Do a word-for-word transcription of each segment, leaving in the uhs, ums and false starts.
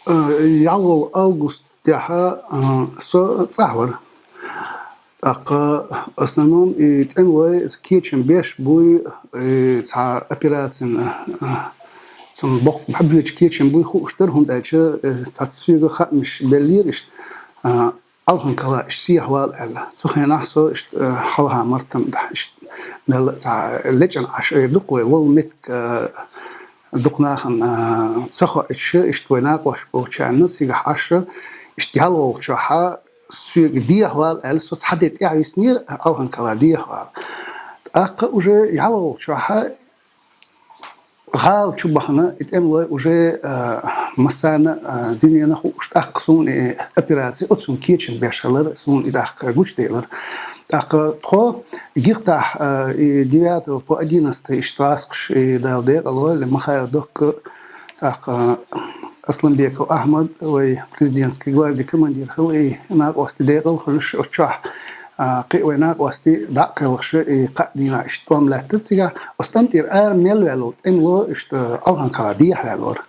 Э, ялгӀолла август тӀехьа, э, со цӀахь вара. ТӀаккха, основном, и тӀемалой кечам беш буй, и цхьа операцина, э, цун боккха дӀабоьдуш кечам буй хууш дара, хӀунда аьлча, э, цхьацца соьга хаамаш беллера иштта, э, Алханкала иштта сехьа вала аьлла. Цу хенахь со иштта, э, хьалха-мартан тӀа иштта мел цхьа лечкъина Ӏаш эр ду-кх вай, вала меттиг, э, дукха нахана, э, ца хоуьйтуш, иштта вай накъош болчарна цигахь Ӏаш, иштта ялгӀолла чохь соьга дехьа вала аьлла, со цхьа де тӀаьхьа виснера Алханкала дехьа вала. ТӀаккха уже ялгӀолла чохь гӀала чу бахана и тӀемалой уже, э, массарна, э, дуьненна хууш, тӀаккха суна и операци, оцунна кечам беш хилар, суна и тӀаккха гучаделар. ТӀаккха тхо гихтахь, э, и девятого по одиннадцатое иштта гӀазкхаш, и Дала декъал войла, Махаев Докка, тӀаккха Асланбеков Ахьмад, вай президентский гвардии командир хилла, и накъостий декъал хуьлуш оцу чохь, а, кхин а вай накъостий дӀа а кхелхаш, и кхаа дийнахь иштта тӀом лаьттара цигахь. Оцу тӀам тӀера ара мел ваьлла тӀемало иштта Алханкала дехьа ваьлла вара.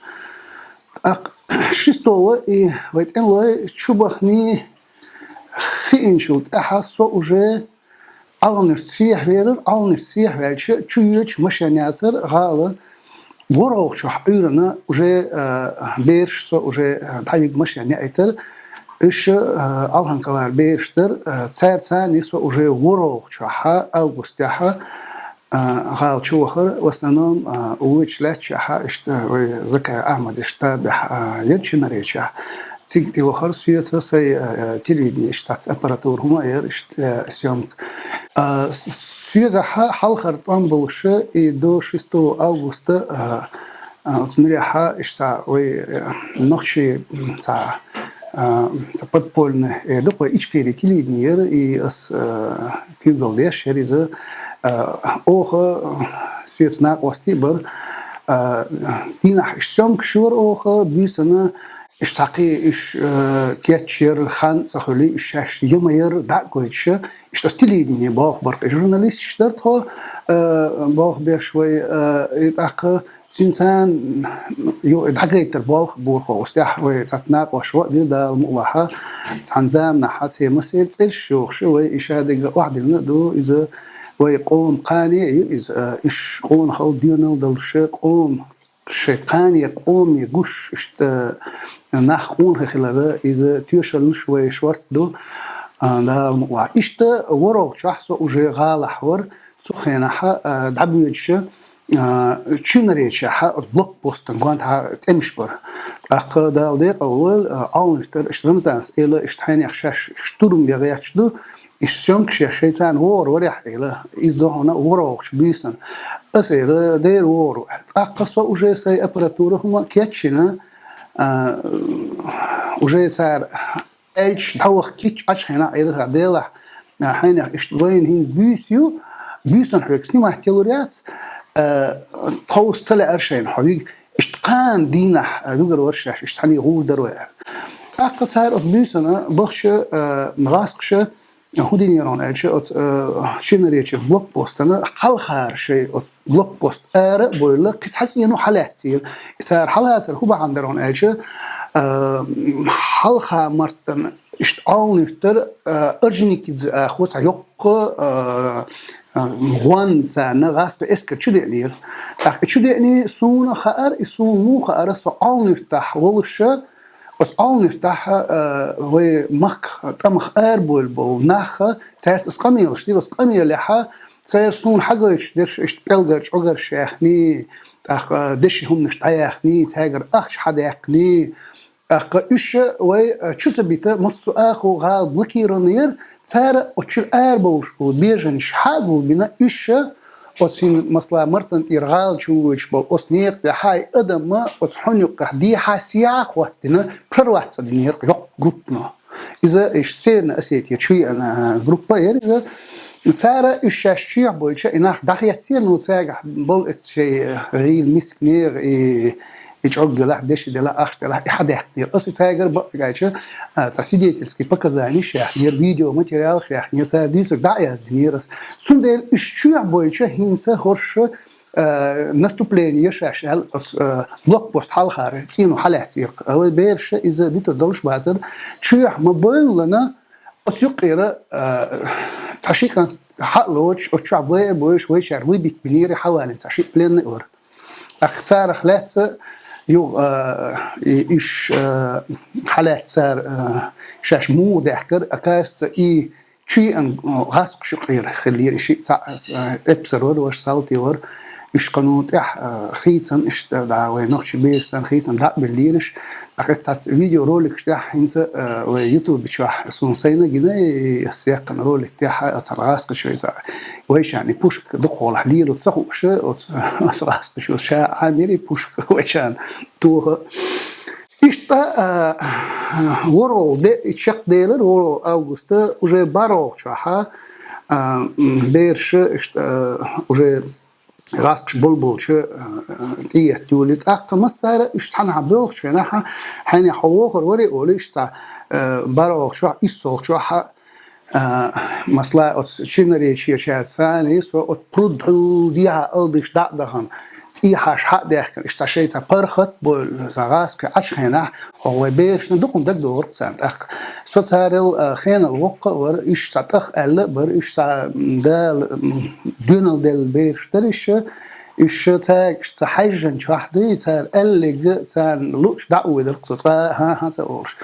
ТӀаккха шестого и вай тӀемалой чу баханий хиъначул тӀаьхьа со уже Алануьрта сехьа веара, Алануьрта сехьа ваьлча, чу йоьдуш машен яцара гӀала. ВорхӀалгӀачохь Ӏуьйранна уже, э, бераш со уже, э, дӀавига машен яийтара. Уьш, э, Алханкалара бераш дара, э, цаьрца со уже ворхӀалгӀачохь, августехь, э, гӀала чу вахара. В основном, э, вочу лаьтташехь, иштта вай Закаев Ахьмад иштта бехь, э, яра Чинаречехь. Цига тӀе вахара соьца, сай, э, телевидени иштта цхьацца аппаратура хӀума а яра, иштта для съёмка. А, с-, соьгахь хьалхара тӀом болуш, и до шестого августа, а, а, оцу муьрехь иштта вай, э, нохчий, м, цхьа, а, цхьа подпольный, э, ду-кх вай, Ичкери телевидени яра, и ас, э, куьйгалла деш яра иза, э, оха, э, соьца накъостий а бара, э, дийнахь иштта съёмкаш йора оха, буьйсанна, Иштта кхин уьш, э, кечъяр, хан а ца хуьлий, уьш шаьш я ма яр, дӀа а гойтуш, иштта оцу телевидене болх бара-кх, журналисташ дара тхо, э, болх беш вай, э, и тӀаккха цуьнан царна, ю-, дӀагайтар болх а бора-кх оцу тӀехь, вай цхьацца накъош ваӀ дира Дала мукъалахь, цхьана заманахь церан массеран цӀераш а йохуш, вай и шадерг охьадиллина а ду, иза вай къоман кхане а ю иза, э, уьш къонахалла доьналла долуш, къоман шайн кхане, къоме гуш, иштта нах къонахий хилар, иза тоьшаллаш вай шортта ду, а, Дала мукъалахь. Иштта ворхӀалгӀачохь со уже гӀалахь вара, цу хенахь, а, дӀабоьдуш, а, Чинаречехь оцу блокпостан гонаха тӀемаш бара. ТӀаккха Дала декъал войла, а, Алануьртара иштта Рамзанас элира, иштта хьенех шаьш штурм бен гӀерташ ду, Иштта съёмкаш еш шайца вогӀур варехь, элира, иза ду хьуна ворхӀалгӀачу буьйсанна. Аса элира, дера вогӀур ву аьлла. ТӀаккха со уже сайн аппаратура хӀума кечйина, а, уже цара аьлча дӀаваха кийча Ӏачу хенахь, элира, делахь, а, хьенех иштта вайна хӀинца буьйса ю, буьйсанна хьоьга снимать ялур яц, а, тховса ца лаьара шайна хьо вига. Иштта кхана дийнахь, а, вуьгур вара шаьш, иштта цхьаьний гӀур дара вай аьлла. ТӀаккха цара оцу буьйсанна бахча, а, гӀазкхаша, ХӀун динера хьуна аьлча, оцу, э, Чинаречу блокпостана хьалхара шайн оцу блокпост ара а бовлла, кхин цхьа цӀено хьалаьццара. И цара хьалацар хӀун бахьана дара хьуна аьлча, э, хьалха-мартан иштта Алануьртара, э, Орджоникидзе оха цхьа йоккха, э, э, гӀон царна гӀазкхийн эскар чу деанера. ТӀаккха и чу деаний суна хаьара, и суна муха хаьара, со Алануьртахь волуша, Оцу Алануьртахь, а, вай махках тӀамах арабевлла болу нах, цаьрца аса къамелаш дира, оцу къамелехь цара суна хьагойтуш дерш иштта пӀелгара чӀогарш яьхний, тӀаккха деши хӀуманаш дӀаяьхний, цаьргара ахча хьадаьккхиний. ТӀаккха уьш вай, а, чу ца бита, массо а агӀо гӀала блокирован яра, цара оцу чуьра арабовлуш болу беженцаш хьа а гулбина, уьш Оцу хӀинца, масала, Мартан тӀера гӀала чу воьдуш болу оцу некъа тӀехь хьай адам оцу хьуьнан юккъехь дехьа-сехьа хӀоттийна, прорваться динера йоккха группано. Иза иштта Северная Осетия чу еана группа яра иза. Цара уьш шаьш чоьхьа бовлча, и нах дӀахеццера, ну, цаьргахь болу эцу шайн гӀийла миска нехан и И чӀогга делахь, деши делахь, ахча делахь, и хьадаьккхинера. Аса цаьргара бакъ аьлча, а, цхьа свидетельский показанеш яьхнера, видеоматериалаш яьхнера, цара дуьйцург дӀа а яздинера аса. Цундела уьш чоьхьа бовлча хӀинца хӀорш э, наступление я шаьш аьлла, оцу, э, блокпост хьалхара цӀено хьалаьцна ира. Вай бераша иза дитар долуш бацара, чоьхьа ма-бовллана, оцу юккъера, э, цхьа ши кӀант хьа а лоцуш, оцу чохь бай а бовлуш, вайшара выбить бинера, хьавалийна цхьа ши пленный а вара. ТӀаккха царах лаьцна юха, э, и, уьш, э, хьалаьцна цара, э, шаьш муха даьхкира, оказывается, и чоьхьа, э, гӀазкхаша юккъера хиллера, и шиъ цхьаъ, э, эпсар вара, ваша салтий вара, уьш кхано тӀехь, э, хийцан, иштта, да, вай нохчий бераш санна хийцан дӀа а биллера уьш. ТӀаккха цхьацца видеороликаш тӀехь хӀинца, э, вай ютубе чохь суна сайна гина, и ас яьккхина ролик тӀехь, оцу гӀазкхаша вайша, вайшанна и пушка дукхахьолахь лело ца хууш, оцу, оцу гӀазкхаша ша Ӏамира и пушка вайшанна тоха. Иштта, а, ворхӀалгӀа де, и чекхделира ворхӀалгӀа августа, уже бархӀалгӀачохь, а, м, бераша, иштта, а, уже гӀазкхаша болболча, а, тӀеэтта йолий. ТӀаккха массара уьш цхьанхьа боьлхучу хенахь, хьенех хьо вохур варий олий, уьш цхьа, а, бархӀалгӀачохь, иссалгӀачохь, а, масала, оцу Черноречьечара царна, со оцу пруд хьул дехьа алдаш дӀа а дахана, тӀехьаш хьа а даьхкина, иштта шайн цхьа паргӀат а бовлу, цхьа гӀазкхи Ӏачу хенахь, хьо вай берашна дукха дагадогӀург царна. ТӀаккха со царел, а, хенал воккха а вара, уьш цхьа тӀах аьлла а бара, уьш цхьа, м, Дала, м, доьналла делла бераш дара уьш, уьш цаьрга иштта хьаьжжина чохь дуй, цара аьлларг царна луучу дӀа а вуьйдура со цкъа а, хӀан-хӀа ца олуш.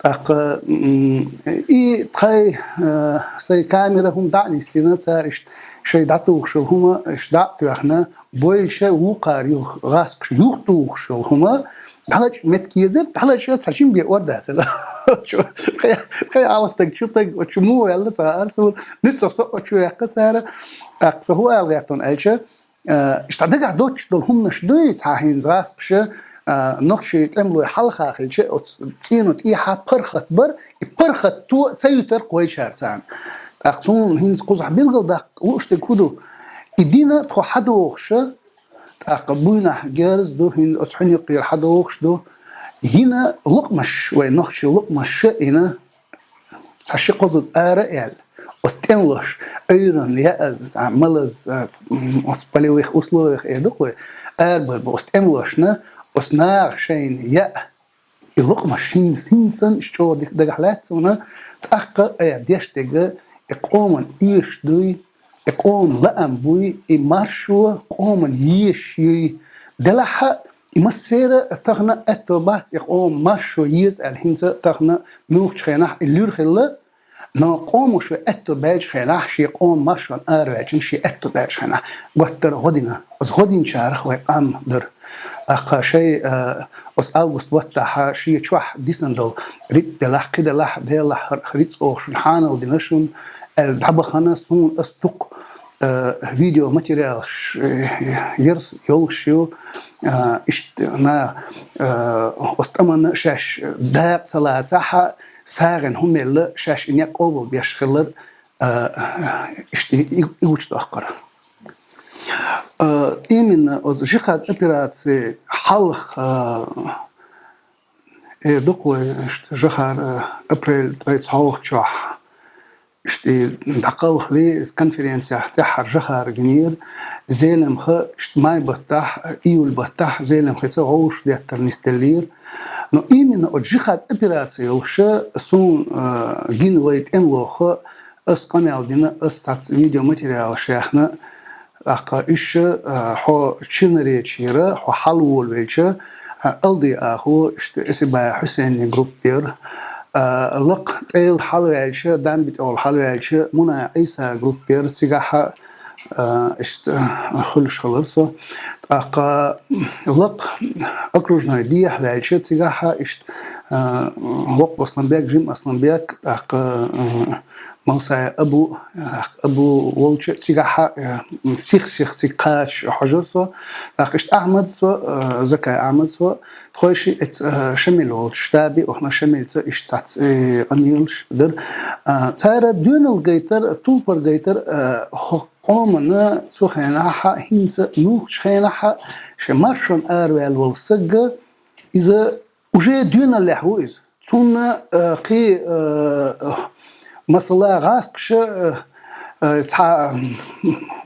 ТӀаккха, м, и тхайн, а, сайн камера хӀума дӀа а нисдина, цара иштта шайн дӀатухуш йолу хӀума иштта дӀа а тоьхна, бовлуш вукхара юха гӀазкхаша юхатухуш йолу хӀума, дӀалачкъа меттиг езара, дӀалачкъа цхьа жима бен ор дацара. Тхайн, тхайн хьалха стаг, чу стаг, оцу чу муха ваьлла ца хаьара суна, нуьцкъах со оцу чу ваьккхина цара, тӀаккха со хӀун ала гӀертон аьлча, а, иштта дагахь доцуш долу хӀуманаш дуй, цхьа хӀинца гӀазкхаша, а, нохчийн тӀемалой хьалха хилча, оцу цӀено тӀехьа паргӀат бар, и паргӀато ца юьтура вайшара царна. ТӀаккха суна хӀинца кхузахь билгалдаккха лууш дерг хӀун ду? И дина тхо хьадогӀуша, тӀаккха буйнахь герз ду, хӀинца оцу хьуьнан юккъера хьадогӀуш ду, йина лукъамаш, вай нохчийн лукъамаш йина, цхьа ши-кхо зуда ара а яьлла, оцу тӀемалоша Ӏуьйранна, яаза, малаза, оцу полевых условиях эр ду-кх вай, арабар бу оцу тӀемалошна, оцу наха шайна яа, и лукъамаш хӀинца, хӀинца санна иштта чӀогӀа дика дагахь лаьцна суна, тӀаккха айхьа деш дерг, и къоман оьшуш дуй, и къоман лаам буй, и маршо къоман езаш юй. Делахь а, и массеран а тахана аьтто бац, и къоман маршо еза аьлла, хӀинца тахана муьлххачу хенахь и луьра хилла, но къомо шен аьтто баьллачу хенахь, шен къоман маршонна араваьллачунна шен аьтто баьллачу хенахь, гуттар а гӀо дина. Оцу гӀо динчарах вай къам дара. ТӀаккха шайн, а, оцу август баттахь шен чохь дисина долу рицкъ делахь, кхин делахь, Делахь хӀара рицкъ оху шуна хьанал дина шуна, аьлла дӀабахана суна ас дукха, а, видеоматериалаш, э, ярс йолуш ю, а, иштта на, а, оцу тӀамна шаьш дакъа ца лацахь а, сагӀина хӀума елла, шаьш и некъ къобал беш хилар, а, иштта и, и, и гучудоккхура. А, именно оцу жихад операци хьалха, а, эр ду-кх вай, иштта жахар, а, апрель ткъе цхьоалгӀачохь, иштта и дӀакхалхале, конференцехь тӀаьххьара жахар гинера, Зеламха, иштта май баттахь, июль баттахь Зеламхица гӀовшах деттар нисделлера. Но именно оцу жихад операци йолуша суна, а, гина вай тӀемалоха, ас къамел дина, ас цхьацца видеоматериалаш яьхна, тӀаккха уьш, а, хьо Черноречьера, хьо хьалаволавелча, а, Алди-Ахо, иштта Эсибаев Хьусенан группа яра, а, лакха ТӀел хьалаваьлча, Дамби-ТӀел хьалаваьлча, Мунаев Ӏийсан группа яра, цигахь а, а, иштта, а, хуьлуш хилар со. ТӀаккха лакха окружной дехьа ваьлча, цигахь а, иштта, а, воккха Асланбек, жима Асланбек, тӀаккха, а, Мавсаев Абу, а, Абу волча цигахь а, э, сих-сиха цига кхача хьожура со. ТӀаккха иштта Ахьмад со, э, Закай Ахьмад со, тхойши эц, э, Шамил волчу штабе вахана, Шамилца иштта цхьацца, э, къамелаш дара. А, цара доьналла гайтар, тупар гайтар, э, хӀокху къомана цу хенахь а, хӀинца муьлххачу хенахь а шен маршонна араваьлла волу саг, иза уже доьналлехь ву иза. Цунна, э, кхин, э, масала, гӀазкхаша, э, Э, цхьа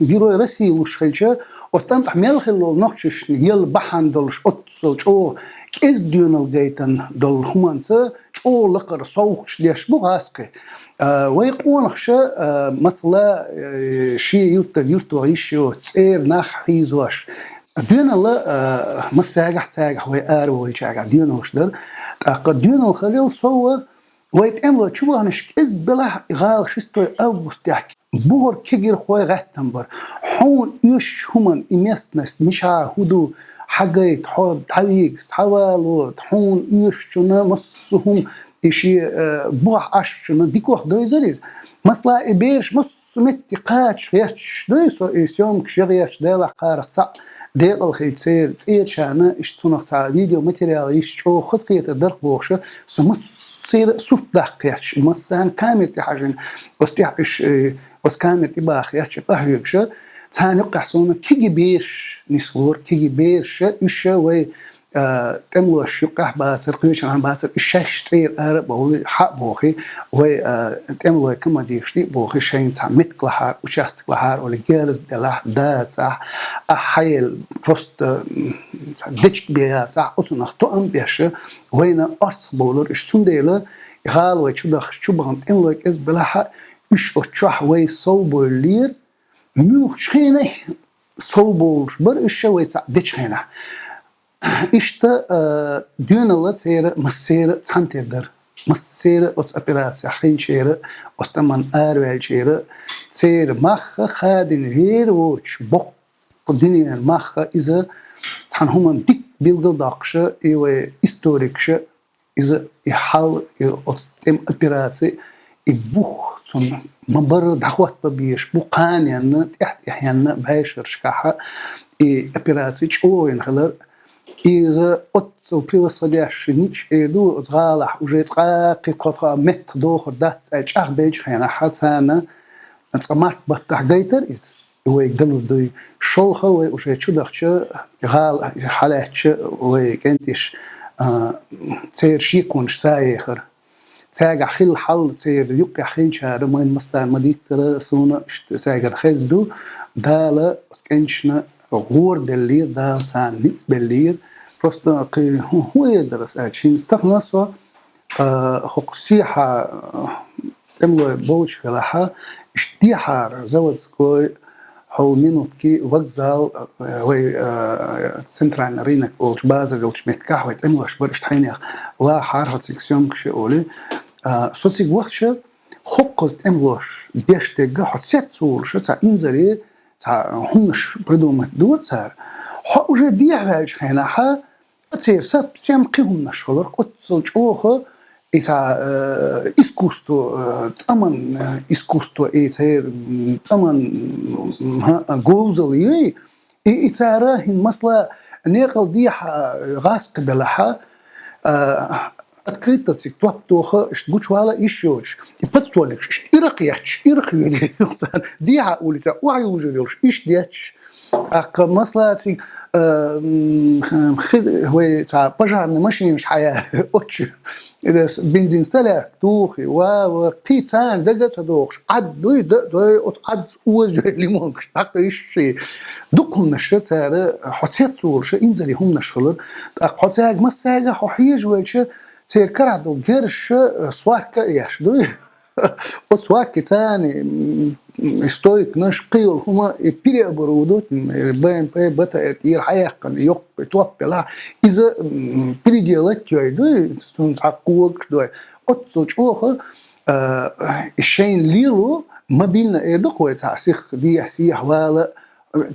Герой России луш хилча, оцу тӀамтӀахь мел хилла волу нохчашна елла бахьана долуш оццул чӀогӀа кӀезиг доьналла гайтина долу хӀуманца чӀогӀа лакхара совгӀаташ деш бу гӀазкхи. Э, вай къонахаша, э, масала, э, шен юьртара юьртахь йиш йоцу цӀера нах хьийзош, доьналла, э, массаьргахь цаьргахь вай араволчаьргахь доьналлаш дара. ТӀаккха доьналла хиларал сов, вай тӀемалой чу баханарш кӀезиг белахь а, и гӀала шестой августехь бухара кегирхой гӀаьттина бара. Хьуна оьшучу хӀуманна и местность мичахь хӀун ду, хьагайта, хьо дӀавига, схьавало, хьуна оьшучунна массо хӀума, и шен, э, бухахь Ӏашчунна дикох дойзара иза. Масала, и бераш массо метте кхача гӀерташ дуй со, и съёмкаш я гӀерташ, Делахь кхарах цхьаъ декъала хилча церан цӀерачарна, иштта цунах цхьа видеоматериал йиша чӀогӀа хазахетар дарх бохуша, со массера сурт даккха гӀерташ, массарна камера тӀе хьажийна, оцу тӀехь уьш, э, оцу камера тӀе баха гӀерташ къахьоьгуша, царна юккъехь суна кегий бераш нислора, кегий бераша, уьша вай, а, тӀемалоша юккъехь бацара, кхечанхьа бацара, уьш шаьш цӀера ара а бовлий, хьа а бохий, вай, а, тӀемалой командираш тӀе а бохий, шайна цхьа меттиг лахьара, участок лахьара олий, герз делахь, дацахь, а, хьаелла, просто, м, цхьа дечиг бен яцахь, оцунах тоам беша, вайна орцах бовлура уьш. Цундела и гӀала вай чу дахча, чу бахана тӀемалой кӀезиг белахь а, уьш оцу чохь вай сов бовллера, муьлххачу хенахь сов бовлуш бара уьш ша вай цхьаъ дечу хенахь. Иштта, а, доьналла церан массеран а цхьаьнатера дара. Массеран а оцу операцехь хиллачеран а, оцу тӀамна араваьллачеран а, церан мах а хадийна вер воцуш боккха дуьненан мах а, иза цхьана хӀуманна дика билгалдоккхуша, и вай историкаша, иза и хьал, и оцу тӀеман операци, и бух цунна ма-барра дӀахӀотта бан безаш бу, кханенна, тӀаьхьа-тӀаьхьенна бӀешерашкахь и операци чӀогӀа йина хилар. Иза оццул превосходящий нича эр ду, оцу гӀалахь уже цкъа кхин кхо-кхо меттах дохур дац аьлла чӀагӀбеллачу хенахь царна цкъа март баттахь гайтара иза. Вайга далур дуй. ШолгӀа вай уже чу дахча, гӀала хьалаьттача вай кӀенташ, а, церан шеконаш схьаехира. Цаьргахь хилла хьал, церан юккъехь хиллачара, майна массарна ма-дийццара, суна иштта цаьргара хезна ду. Дала кӀенташна гӀора деллера, Дала царна ницкъ беллера. Просто кхин хӀун, хӀун эр дара ас аьлча, хӀинца тахана со, а, хӀокху сехьа, а, тӀемалой болчу велахь, иштта дехьара заводской, хьол минутки вокзал, э, вай, э, центральный рынок олучу базар йолчу меттигахь вай тӀемалош бара иштта хьенех. Вахахьара хьо цига съёмкаш ян олий. А, со цига вахча, хӀокхуза тӀемалош деш дерга хьо цец волуша, цхьа инзаре, цхьа хӀуманаш придумать дора цара. Хьо уже дехьаваьллачу хенахь, церан совсем кхин хӀуманаш хилар, оццул чӀогӀа и цхьа, э, искусство, э, тӀаман, э, искусство, и церан, м, тӀаман, м, хӀа, говзалла юй, и, и цара хӀин масала некъал дехьа, э, гӀазкхи белахь, э, открыто цига топ тоха, иштта гучувала йиш йоцуш. И подствольникаш иштта иракх етташ, иракх йоьду юхтара. Дехьа улица, охьаюжур йолуш, иштта етташ. ТӀаккха масала цига, э, м, хи-, вай цхьа пожарный машинаш хьаяьлла оцу. Эс бензин солярка тухий, ва, ва, кхин царна дага а ца дохуш, Ӏад дуй, да, дой, оцу Ӏад оза йой лимонкаш дӀакхуьйсуш ши. Дукха хӀуманаш цара хьо цец волуша, инзаре хӀуманаш хилар. ТӀаккха хьо цаьрга массаьрга хьо хьежавелча, церан карахь долу герзаша, э, сварка а еш дуй. Оцу сварки царна, м, м, стойканаш, кхин йолу хӀума, и переоборудовать, м, Б М П, Б Т Р тӀера хьаяьккхина, йоккха топ белахь, иза, м, переделать йой дуй, цунна цхьа когаш дой. Оццул чӀогӀа, а, и шайна лело, мобильно эр ду-кх вай цхьа сиха, дехьа, сехьа вала,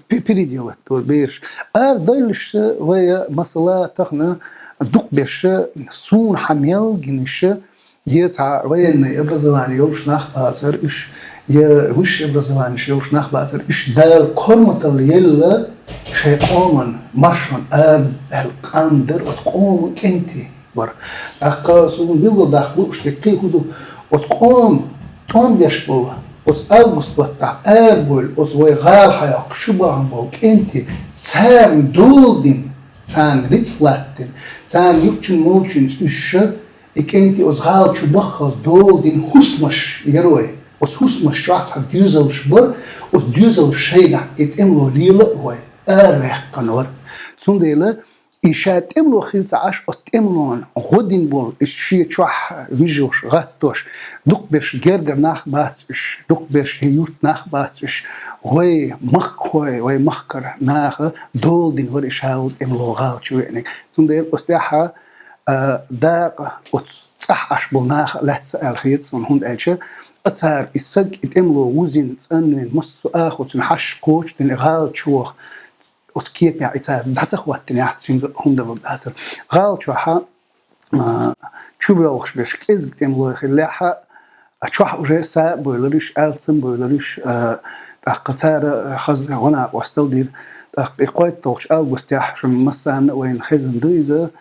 пе-, переделать дора бераш. Ара дойлуш вай, масала, тахана дукха берш суна хьан мел гинаша, я цхьа военное образование йолуш нах бацара уьш, я высшее образованиеш йолуш нах бацара уьш, Дала корматалла елла шайн къоман маршонан ада аьлла къам дара оцу къоман кӀентий бара. ТӀаккха суна билгалдаккха лууш дерг кхин хӀун ду, оцу къоман тӀом беш болу, оцу август баттахь арабевлла, оцу вай гӀала хьайоккхуш чу бахана болу кӀентий, царна дола дина, царна рицкъ латтина, царна юхачун-молчуьнца уьш ша, и кӀентий оцу гӀала чу баххалц дола дина хӀусамаш яра вай. Оцу хӀусамаш чохь цхьа доьзалш бара, оцу доьзалш шайгахь и тӀемало лела а вай, араваьккхина вара. Цундела и ша тӀемало хилла ца Ӏаш, оцу тӀемалона гӀо дина болу, и шен чохь вижош, гӀаттош, дукхаберш гергара нах бац уьш, дукхаберш я юрт нах бац уьш, вай махкахой, вай махкара наха дола дина вара и ша волу тӀемало гӀала чу веаниг. Цундела оцу тӀаьхьа а, дакъа оцу цӀахь Ӏаш болу наха а лаьцна аьлла хета суна, хӀунда аьлча а цара и саг, и тӀемало вузина, цӀанвина, массо а агӀо цуьнан хьашт кхочушдина, и гӀала чу ваха, оцу кепехь и цара дӀа ца хӀоттинехь, цуьнга хӀума далур дацара. ГӀала чохь а, а, чу боьлхуш берш кӀезиг тӀемалой хиллехь а, а чохь уже са а бевлира уьш, аьлцам а бевлира уьш, а, тӀаккха цара хаза гӀо-накъосталла дира. ТӀаккха и кхойтталгӀачу августехь, шуна массарна а вайна хезна ду иза,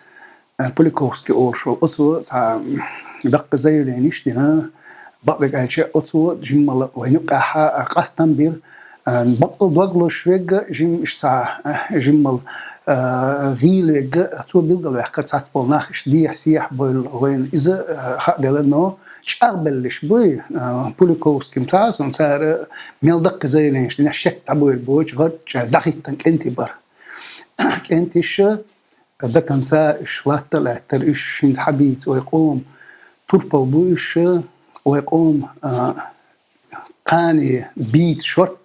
а, Пуликовский олуш волу, оцо цхьа даккхий заявленеш а дина, бакъдерг аьлча, оцо жимма вайна юккъехь а къастам бира, а, баккъал дог лозуш верг а, жим-, иштта цхьа, а, жимма, а, гӀийла верг а, цо билгалваьккхира цхьацболу нах, иштта дехьа-сехьа бевлла вайна иза, а, хааделира, но чӀагӀбелларш буй, а, Пуликовским ца а, цара мел даккхий заявленеш дина, шек дӀабойр боцуш, гӀарчӀ дӀахӀиттина кӀентий бара. КӀентий ша до конца уьш латта а лаьттара, уьш хӀинца хьан бийца вай къоман турпал бу уьш, вай къоман, а, кхане бийца шорт,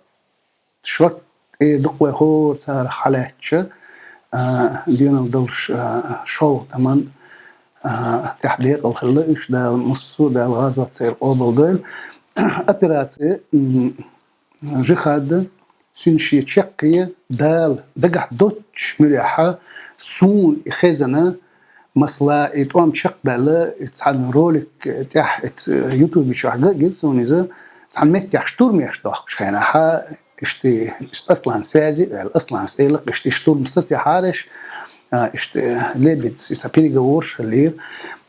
шорт эр ду-кх вай хӀора царах хьалаьцча, а, доьналла долуш, а, шолгӀа тӀаман, а, тӀехь декъала хилла уьш, Дала массо а, Дала гӀазот церан къобалдойла. Операци, м, Жихад, цуьнан шен чаккхе Дала дагахь доцчу муьрехь а суна и хезна, масала, и тӀом чекхбаьлла, и цхьана ролик тӀехь, и ц-, ютубе чохь ган а гира суна иза, цхьана меттехь штурмеш доккхучу хенахь, иштта, иштта Аслан связи а ваьлла, Асланс элира, иштта штурм сацахьара аш, а, иштта, Лебедьс, и сан переговорш хиллера,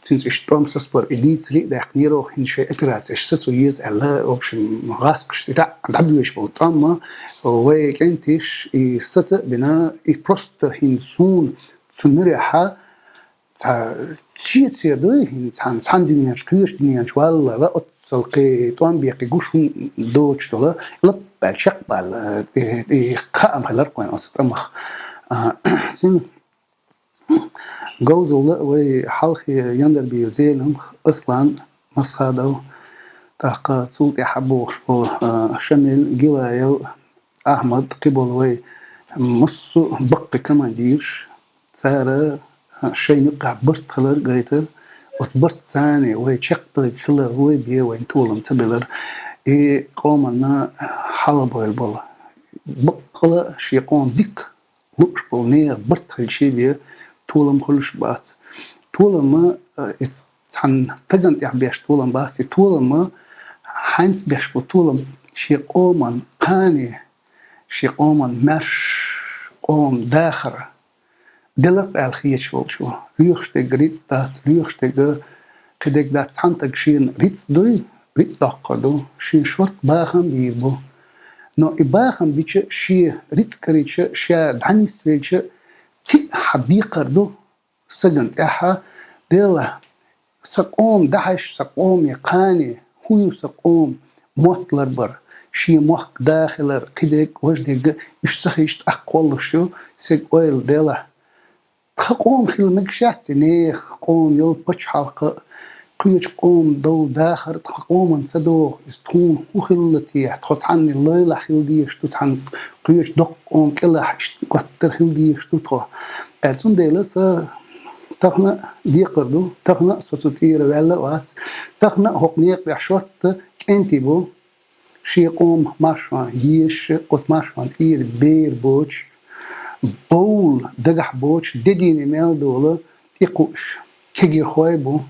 цуьнца иштта тӀом сацбар и дийцаре а даьккхинера, хӀинца шайн операцеш сацо еза аьлла, в общем, гӀаскхаш тӀе дӀа-, дӀабоьдуш болу тӀом, вай кӀентийш и саца а бина, и просто хӀинца суна цу муьрехь а цхьа чецер дуй, хӀинца цхьана, цхьана дуьненчу, кхечу дуьненчу валлара, оццал кхин тӀом беккхи гуш хӀума доцуш долу, лап аьлла чекхбаьлла, тӀе, тӀе хаам хилар-кх вайн оцу тӀамах. А, цуьнан говзалла а вай хьалхе Яндарбиев Зелимха, Аслан Масхадов, тӀаккха цул тӀаьхьа бохуш болу, а, Шамил, Гилаев Ахьмад, кхиболу вай массо а баккхий командирш, цара шайна юккъехь барт хилар гайтар, оцу бартаца вай чекхдойгуш хилар вай бен вайн толам ца белар. И къоманна хьалхабевлла болу, баккъала шен къоман дика лууш болу нехан барт хилча бен толам хуьлуш бац. Толам, э, и цхьана стагана тӀехь беш толам бац, и толам, хьаьнца беш бу толам, шен къоман кхане, шен къоман маьрша, къоман дахар делар-кх аьлла хеташ волчо. Лоьхуш дерг рицкъ дац, лоьхуш дерг кхидерг дац, цхьана стаг шена рицкъ дуй, рицкъ доккхур ду, шен шорта бахам бийр бу. Но и бахам бича, шен рицкъ карийча, ша дӀанисвелча, кхин а хьан декхар ду стагана тӀехь, Делахь, сан къоман дахьаш, сан къоме кхане, хӀун ю сан къоман мотт ларбар, шен мохк да хилар, кхидерг, важа дерг, уьш ца хилча тӀаккха кхоллалуш ю, стеган ойла, Делахь, тхан къоман хила мегаш яц и нехан къоман йолу пачхьалкх а, кхечу къоман долу дахар а тхан къоманна ца догӀу, иза тхуна хӀун хилла техьа, тхо цхьанна лайлахь хила дезаш ду, цхьана кхечу доккха къоман кӀелахь иштта готтар хила дезаш ду тхо. Э, цундела сан тахана а декхар ду, тахана а со цу тӀера ваьлла а вац, тахана а хӀокху некъа тӀехь шортта кӀентий бу, шен къоман маршонна езаш, оцу маршонна тӀера бер боцуш, бовла дагахь боцуш, де-дийне мел долу тӀекхуъуш кегирхой бу.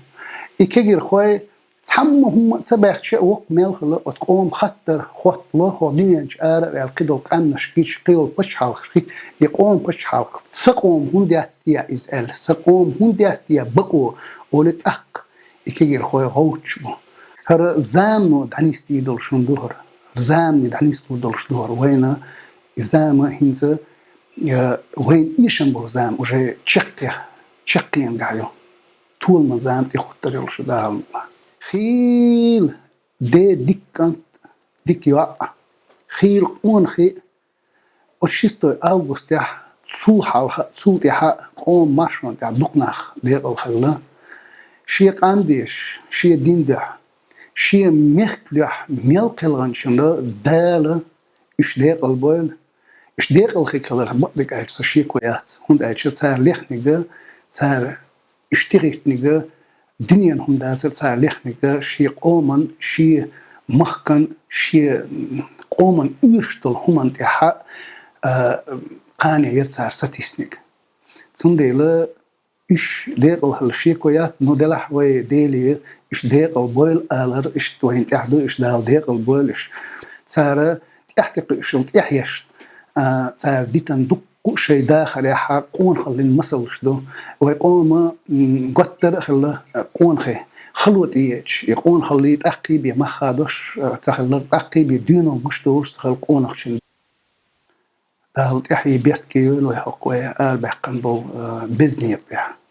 И кегирхой цхьамма хӀумма а ца баьхча а, воккха мел хилла оцу къоман хаттар хоттало, хӀокху дуьнен чу ара а ваьлла, кхидолу къаьмнаш гича, кхийолу пачхьалкхаш гича, и къоман пачхьалкх, сан къоман хӀунда яц техьа иза аьлла, сан къоман хӀунда яц техьа бакъо, олий тӀаккха и кегирхой гӀовтташ бу. ХӀара замано дӀанисдийр долуш хӀума ду хӀара. Замане дӀанислур долуш ду хӀара. Вайна и зама хӀинца, э, вайна эшам болу зама уже чекхъе-, чекхъенагахь ю. Толаман зама тӀехӀуттур йолуш ю дагахь. Хийла де дика кӀант дика йоӀ, хийла къонахий. Оцу шестой августехь цул хьалха, цул тӀаьхьа къоман маршонна тӀехь дукха нах декъала хилла. Шен къам дезаш, шен дин дуьхьа, шен мехкан дуьхьа мел кхелхинчунна Дала уьш декъала бойла. Уьш декъала хилар бакъдерг аьлча, сан шеко яц, хӀунда аьлча цара лехнарг, цара уьш тӀехӀиттинарг дуьненан хӀума дацара, цара лехнарг шен къоман, шен махкан, шен къоман оьшуш долу хӀуманна тӀехь а, кхане яра цара сатийсинарг. Цундела уьш декъала хилар шеко яц, но делахь вай Деле уьш декъала бойла алар, иштта вайна тӀехь ду уьш, Дала декъала бойла уьш. Цара тӀаьхьа тӀекхуьуш йолу тӀаьхьешна, а, цара дитина дуккха шайн дахарехь къонахаллин масалш ду. Вай къоман, м, готтар а хилла, а, къонахий. Хало тӀеэцаш, и къонахаллий тӀаккхий бен мах хадош, а, ца хилла, тӀаккхий бен доьналла гуш долуш ца хилла къонахчун. Дала тӀаьхье беркате йойла вай хӀокху вай арабаьккхина болу, а, беза некъа тӀехь.